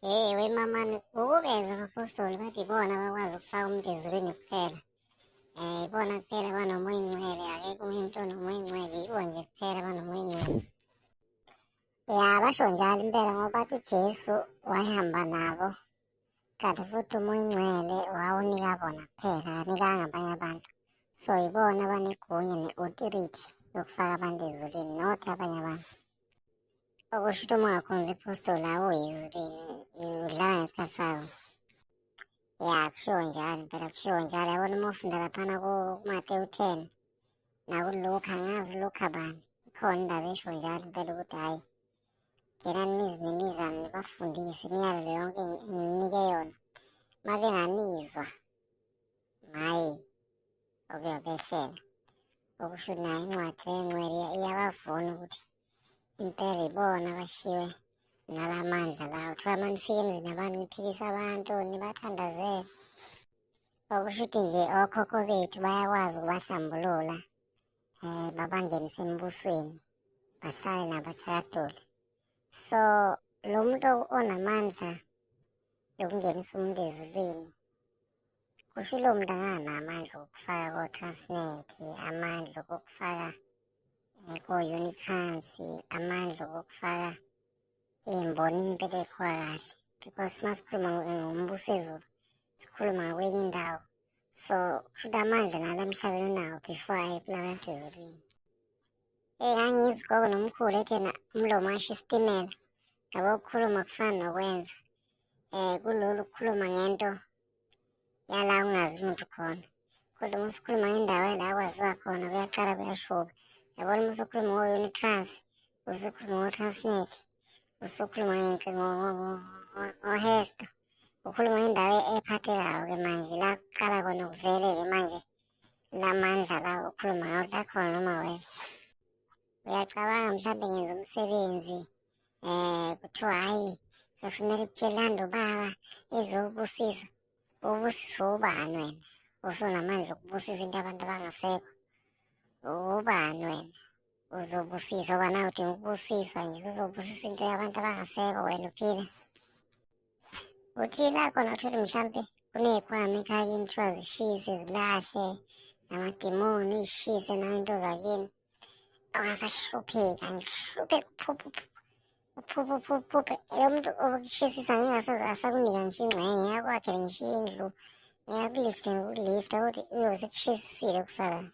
Hey wemamani, ukubezwa abapostoli bathi ibona abakwazi ukufaka umuntu ezulwini kuphela. Ibona kuphela abanomoya ingcwele, akekho omunye umuntu onomoya ingcwele, yibo nje kuphela abanomoya ingcwele. Ya basho njalo impela ngoba bathi uJesu wayehamba nabo kanti futhi umoya ingcwele wawunika bona kuphela, akanikanga abanye abantu. So ibona abanegunya ne-authority yokufaka abantu ezulwini, not abanye abantu. Okusho ukuthi uma ungakhonzi iphostoli awuyi ezulwini, udlala ngesikhathi sakho. Ya kushiwo njalo impela, kushiwo njalo. Yabona uma ufunda laphana kuMateyu 10 nakuLuka, angazi uLuka bani, ikhona indaba esho njalo impela ukuthi hhayi, ngenani imizi nemizane nibafundise imiyalelo yonke engininike yona. Uma benganizwa, maye okuyobehlela. Okusho ukuthi nayo incwadi engcwele iyabavuna ukuthi impela ibona abashiwe nalamandla lawo. Kuthiwa uma nifika emzini abantu niphilise abantu nibathandazele. Okusho ukuthi nje okhokho bethu bayakwazi ukubahlambulula babangenise embusweni bahlale nabatshakadule. So lo muntu onamandla yokungenisa umuntu ezulwini kusho lo muntu anganawo amandla okufaka ko-Transnet, amandla okufaka ko-Unitrans, amandla okufaka ey'mbonini impela ey'khoka kahle because uma sikhuluma ngombuso wezulu sikhuluma ngakwenye indawo. So kusho ukuthi amandla nala emhlabeni unawo before aye kulawa asezulwini. Eyi ngangizwa ugogo nomkhulu ethi yena umlomo washo isitimela, yabo ukukhuluma kufana nokwenza. Kulula ukukhuluma ngento yala ungazi muntu khona, kodwa uma usukhuluma ngendawo yala kwaziwa khona kuyaqala kuyashuba. Yabona uma usukhuluma ngo-Unitrans, usukhuluma ngo-Transnet, usukhuluma ngo-Hesto, ukhuluma ngendawo ephathekayo-ke manje la kuqala khona kuvele-ke manje la mandla la ukhuluma ngawo la khona noma wena uyacabanga mhlawumbe ngenza umsebenzi kuthiwa hhayi sekumele kutshelande ubaba ezobusisa. Ubusiswa ubani wena usunamandla okubusisa into abantu abangasekho? Ubani wena uzobusisa? Ngoba nawe udinga ukubusiswa nje, uzobusisa into yabantu abangasekho wena uphila. Uthi la khona uthole mhlampe kuney'khwama ekhaya kini kuthiwa zishise zilahle namadimoni uyishise nayo into zakini, awasahlupheka ngihlupheka uphuphe uphuphe uphuphe uphuphe lo muntu okushisisa ngeke asakunika ngisho ingxenye, ngeke akwakhele ngisho indlu, ngeke akulifte ngokulifta, kodwa uyobe sekushisisile kusala.